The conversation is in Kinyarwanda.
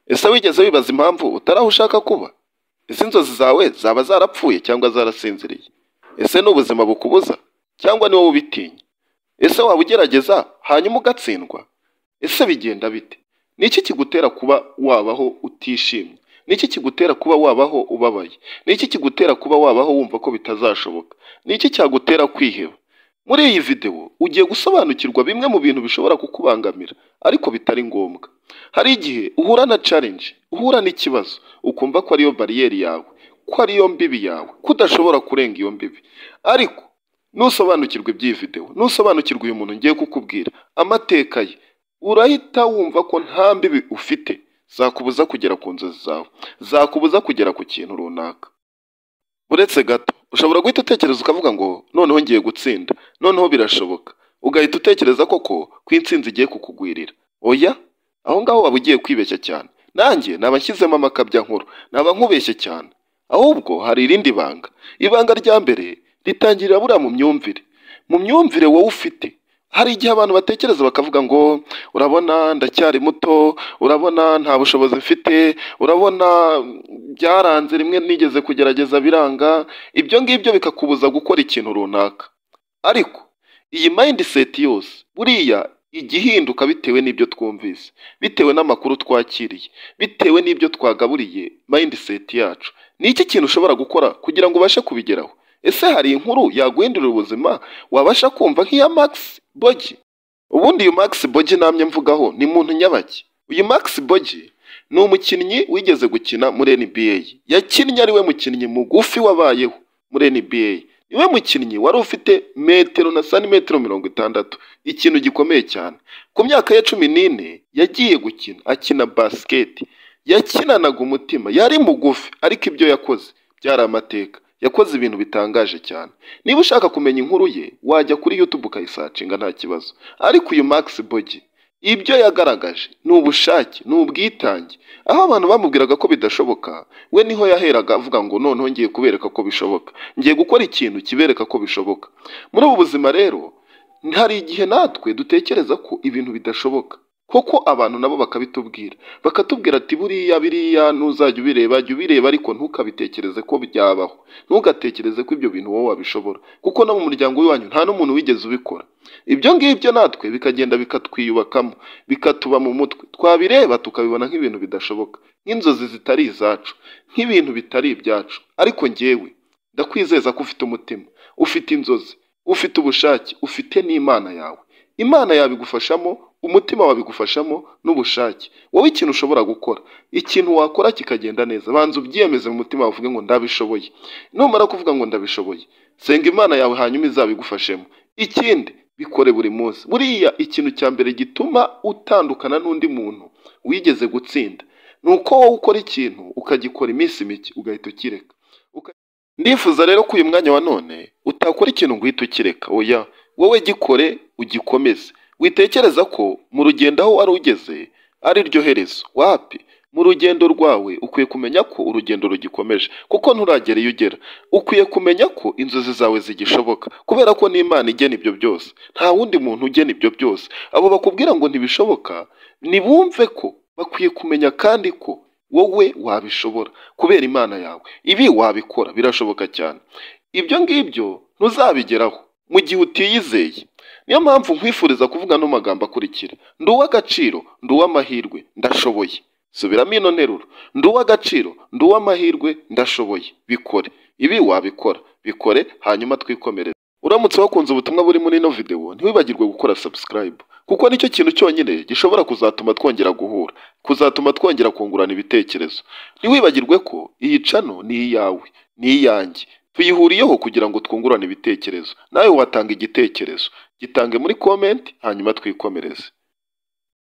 Ese wigeze wibaza impamvu utari aho ushaka kuba? Ese inzozi zawe zaba zarapfuye cyangwa zarasinziriye? Ese ni ubuzima bukubuza cyangwa ni wowe ubitinya? Ese waba ugerageza hanyuma ugatsindwa? Ese bigenda bite? Ni iki kigutera kuba wabaho utishimye? Ni iki kigutera kuba wabaho ubabaye? Ni iki kigutera kuba wabaho wumva ko bitazashoboka? Ni iki cyagutera kwiheba? Muri iyi videwo ugiye gusobanukirwa bimwe mu bintu bishobora kukubangamira ariko bitari ngombwa. Hari igihe uhura na challenge, uhura n'ikibazo, ukumva ko ariyo bariyeri yawe, ko ariyo mbibi yawe, ko udashobora kurenga iyo mbibi. Ariko nusobanukirwa iby'iyi videwo, nusobanukirwa uyu muntu ngiye kukubwira, amateka ye, urahita wumva ko nta mbibi ufite zakubuza kugera ku nzozi zawe, zakubuza kugera ku kintu runaka. Uretse gato, ushobora guhita utekereza ukavuga ngo noneho ngiye gutsinda, noneho birashoboka. Ugahita utekereza koko ko intsinzi igiye kukugwirira. Oya, aho ngaho waba ugiye kwibeshya cyane. Nanjye naba nshyizemo amakabyankuru, naba nkubeshye cyane. Ahubwo hari irindi banga. Ibanga rya mbere ritangirira buriya mu myumvire. Mu myumvire wowe ufite. Hari igihe abantu batekereza bakavuga ngo urabona ndacyari muto, urabona nta bushobozi mfite, urabona byaranze rimwe nigeze kugerageza biranga, ibyo ngibyo bikakubuza gukora ikintu runaka. Ariko iyi mindset yose buriya ijya ihinduka bitewe n'ibyo twumvise, bitewe n'amakuru twakiriye, bitewe n'ibyo twagaburiye mindset yacu. Ni iki kintu ushobora gukora kugira ngo ubashe kubigeraho? Ese hari inkuru yaguhindurira ubuzima wabasha kumva nk'iya Max Bogi? Ubundi uyu Max Bogi namye mvugaho ni muntu nyabaki. Uyu Max Bogi ni umukinnyi wigeze gukina muri NBA. Yakinnye ari we mukinnyi mugufi wabayeho muri NBA. Niwe mukinnyi wari ufite metero na santimetero 60, ikintu gikomeye cyane. Ku myaka ye 14 yagiye gukina, akina basket. Yakinanaga umutima, yari mugufi ariko ibyo yakoze byari amateka. Yakoze ibintu bitangaje cyane. Niba ushaka kumenya inkuru ye, wajya kuri YouTube ukayisearchinga nta kibazo. Ariko uyu Max Bogi, ibyo yagaragaje ni ubushake, ni ubwitange. Aho abantu bamubwiraga ko bidashoboka, we niho yaheraga avuga ngo noneho ngiye kubereka ko bishoboka. Ngiye gukora ikintu kibereka ko bishoboka. Muri ubu buzima rero, hari igihe natwe dutekereza ko ibintu bidashoboka. Koko abantu nabo bakabitubwira, bakatubwira ati buriya biriya ntuzajya ubireba, jya ubireba ariko ntukabitekereze ko byabaho, ntugatekereze ko ibyo bintu wowe wabishobora, kuko no mu muryango w'iwanyu nta n'umuntu wigeze ubikora. Ibyo ngibyo natwe bikagenda bikatwiyubakamo, bikatuba mu mutwe, twabireba tukabibona nk'ibintu bidashoboka, nk'inzozi zitari izacu, nk'ibintu bitari ibyacu. Ariko njyewe ndakwizeza ko ufite umutima, ufite inzozi, ufite ubushake, ufite n'Imana yawe. Imana yabigufashamo, umutima wabigufashamo n'ubushake. Wowe ikintu ushobora gukora, ikintu wakora kikagenda neza, banza ubyiyemeze mu mutima wawe uvuge ngo ndabishoboye. Numara kuvuga ngo ndabishoboye, senga Imana yawe hanyuma izabigufashemo. Ikindi, bikore buri munsi. Buriya ikintu cya mbere gituma utandukana n'undi muntu wigeze gutsinda, ni uko wowe ukora ikintu ukagikora iminsi mike ugahita ukireka. Ndifuza rero ko uyu mwanya wa none utakora ikintu ngo uhite ukireka. Oya, wowe gikore ugikomeze. Witekereza ko mu rugendo aho wari ugeze ari ryo herezo. Wapi? Mu rugendo rwawe ukwiye kumenya ko urugendo rugikomeje, kuko nturagera iyo ugera. Ukwiye kumenya ko inzozi zawe zigishoboka, kubera ko n'Imana igena ibyo byose. Nta wundi muntu ugena ibyo byose. Abo bakubwira ngo ntibishoboka, nibumve ko bakwiye kumenya kandi ko wowe wabishobora kubera Imana yawe. Ibi wabikora birashoboka cyane. Ibyo ngibyo ntuzabigeraho mu gihe utiyizeye. Niyo mpamvu nkwifuriza kuvuga ano magambo akurikira: ndi uw'agaciro, ndi uw'amahirwe, ndashoboye. Subiramo ino nteruro: ndi uw'agaciro, ndi uw'amahirwe, ndashoboye. Bikore. Ibi wabikora, bikore hanyuma twikomereze. Uramutse wakunze ubutumwa buri muri ino videwo, ntiwibagirwe gukora subscribe, kuko nicyo kintu cyonyine gishobora kuzatuma twongera guhura, kuzatuma twongera kungurana ibitekerezo. Ntiwibagirwe ko iyi channel ni iyawe, ni iyanjye. Tuyihuriyeho kugira ngo twungurane ibitekerezo. Nawe watanga igitekerezo, gitange muri comment hanyuma twikomereze.